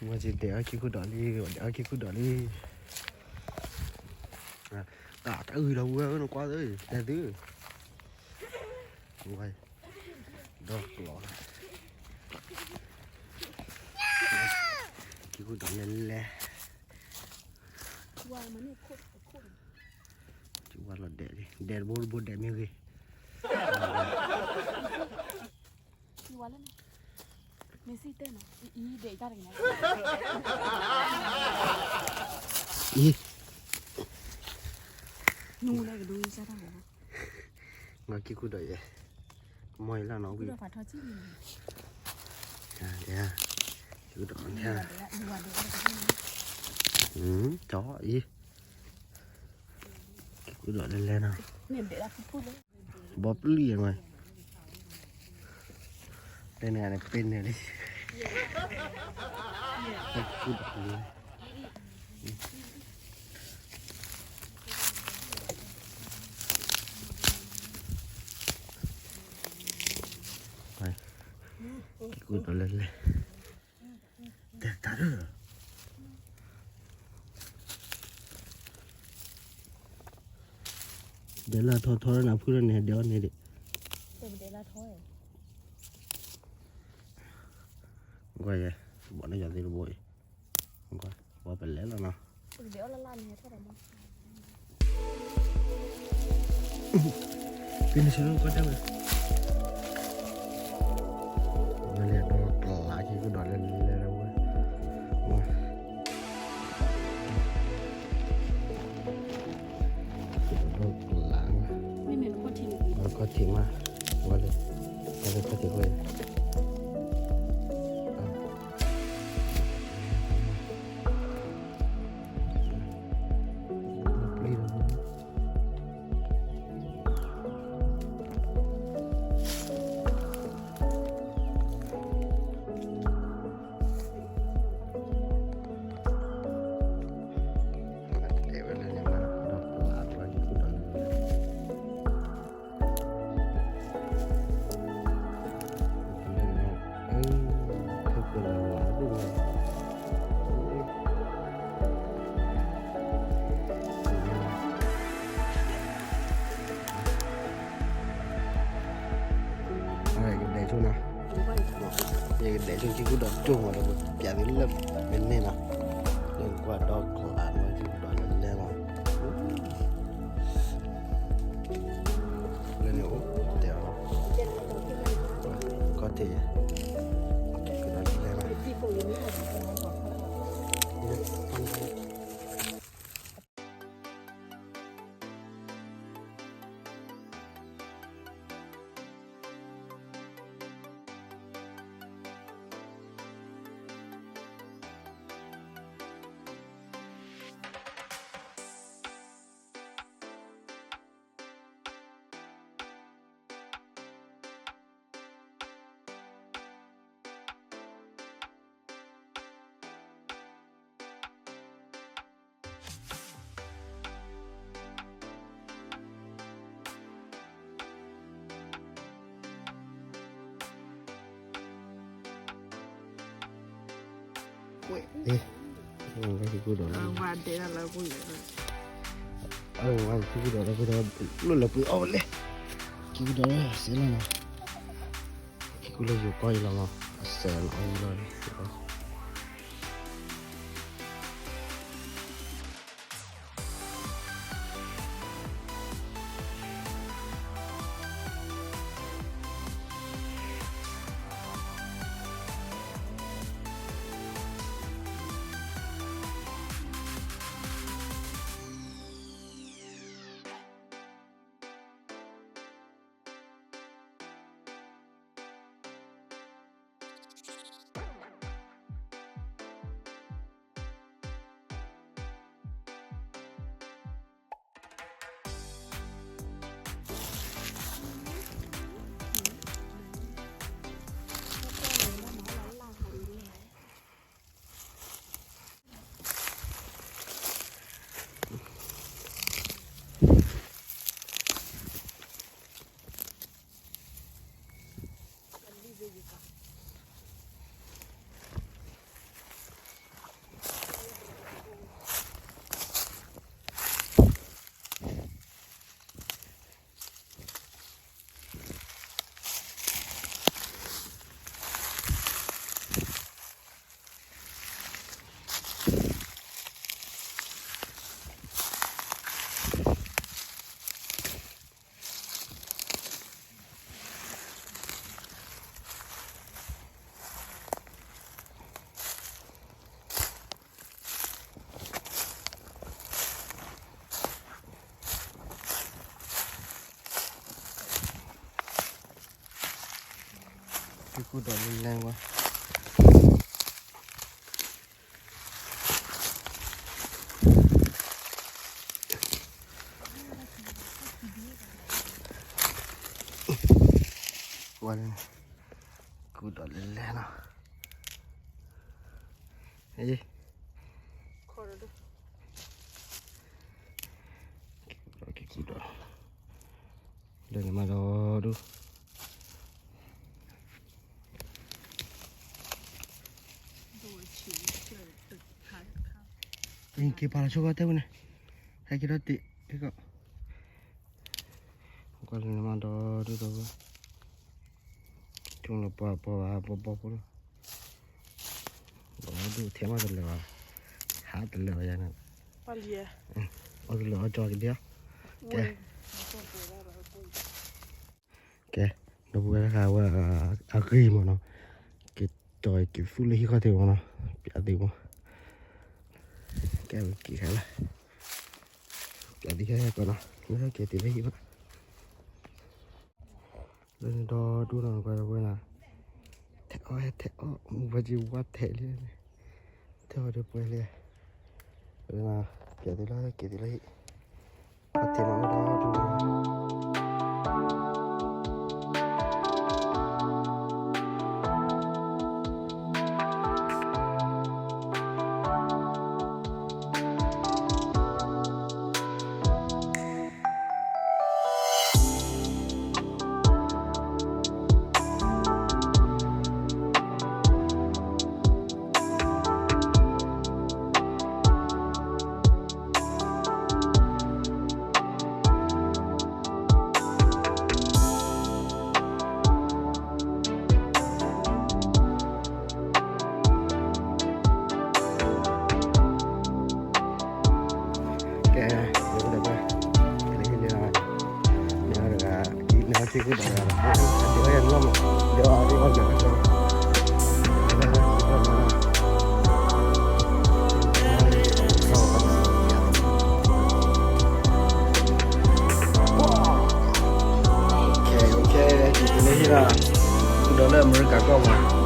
မ့ၢ်ဒဲးအီၣ်ခံခိၣ်ဒီးလံ, ဒဲးအီၣ်ခံခိၣ်ဒီးလံ. တၢ်တၢ်အုၣ်ဒီးဝဲနကွၢ်သ့, တဲသု, ဒီကျီ, ခံခိၣ်ဒီးလဲၤလဲၤ, ဝါလီၤဒဲးလံ, ဒဲးတဘိတဘိဒဲးမ့ၢ်ဂ့ၤ အံၤ, နူလၢကဒိစၢ်တၢ်ဂီၤ, ငါခံခိၣ်ဒီးယဲ, မီၢ်အံၤလၢနီၢ်ဝံၣ်, ခံခိၣ်ဒီး, ကၠီအံၤ, ခံခိၣ်ဒီးလဲၤလဲၤနီၤ, ဘီပျံၢ်ယဲမး, တဲန့ၣ်န့ၣ်ပ့ၤန့ၣ်လံ, ခံခိၣ်ဒီးလဲၤ ခံခိၣ်ဒီးလဲၤလဲၤ, တဲတၢ်ဒၣ်, ဒဲးလၢထီထီလၢနဖုလၢန့ၣ် ဒဲးအီၣ်န့ၣ်ဒံး, ကွၢ်ယဲ, ဘီၣ်န့ၣ်ယၤသ့တဘိအံၤ, ကွၢ်, ဘီၣ်ပလဲၤလီၤနီၤ. ပနဆကဒဝဲ, ဝဲလဲၤဒီကျါခံကဒီးလဲၤလဲၤဝဲ, ဒီကျါ, ခီၣ်ထံးမး, ဝဲလဲၤ, ဝဲလဲၤခီၣ်ထံးဝဲ ကဒဲးဆိနၤ, ယကဒဲးဆိခံကဒီးကၠိမးဒီး ပျးသုလၢမ့ၢ်န့ၣ်လီၤ, လၢကွၢ်ဒီကျါမးခံကဒီးလဲၤလဲၤလီၤ, လၢန့ၣ်အိၣ်တဲအီၤ, ကီၢ်ထံးယဲ, ကဒီးလဲၤလီၤ.ဝဲ, ဝဲခံကဒီးလၢ, ဝဲဒဲးလၢပူၤန့ၣ်, အဝဲခံကဒီးလၢပူၤဒီး, လၢလၢပူၤအီၣ်ဝဲလဲၣ်, ခံကဒီးစဲလီၤနီၤ, ခံကဒီးယိၤကီၢ်အံၤလီၤနီၤ, အစဲလီၤအံၤလီၤ. ကူၣ်ဒီးလၢလဲဝဲ ဝဲ ကူၣ်ဒီးလၢလဲနီၤ အံၤ ကကူၣ်ဒီး လၢန့ၣ်မးဒီးဒူၣ် က့ၤပာ်လီၤဆိကီၢ်တဲဝဲန့ၣ် ဟဲက့ၤထီၣ်တ့ၢ်ဖဲကီၢ် ကွၢ်လၢန့ၣ်မးဒီးဒူၣ်ဒီးဝဲ ကၠိလၢပှၤပှၤဘၣ်ပှၤဘီဖိလီၤ ဘီဒူၣ်ထဲမးတလၢာ်ဘၣ် ဟးတလၢာ်ဘၣ်ယၤန့ၣ် အီၣ်တလၢာ်အီၣ်ကၠီကဒဲအီၤ ကဲ ကဲ ဒီပုၢ်ဝဲၢ်တခါဝဲ အဂ့ၤမးနီၤ က့ၤတီၤက့ၤသူၣ်လၢဟံၣ်ခီၣ်ထံးမးနီၤ ပျးသ့မး ကဲဝဲက့ၤခဲလၢာ် ပျးသ့ခဲကီးနီၤ လၢက့ၤတုၤလၢဟံၣ်ဘၣ် လၢန့ၣ်ဒီဒူၣ်နီၤ ကွၢ်ဒီပုၢ်ဝဲၢ်နီၤ ထဲးအီၣ်ဟဲထဲးအီၣ် မူဖးက့ဝါထဲးလံ ထဲးအီၣ်ဒီးပှဲၤလံ ပျးသ့လၢက့ၤသ့လၢဟံၣ် ထဲးမးဒီဒူၣ်နီၤ ကဲ လၢကဒီးဘၣ် လၢဟံၣ်လံ လၢတဂၤ ကံန့ၣ်ထံကူၣ်ဒီးတဂၤဒီး အဒိယၤနီၢ်မး ဒီးအဒိအီၣ်ကၠီ ကဲ ကဲ က့ၤတုၤလၢဟံၣ်လီၤ ဒီးလၢအမဲရကၤကီၢ်မး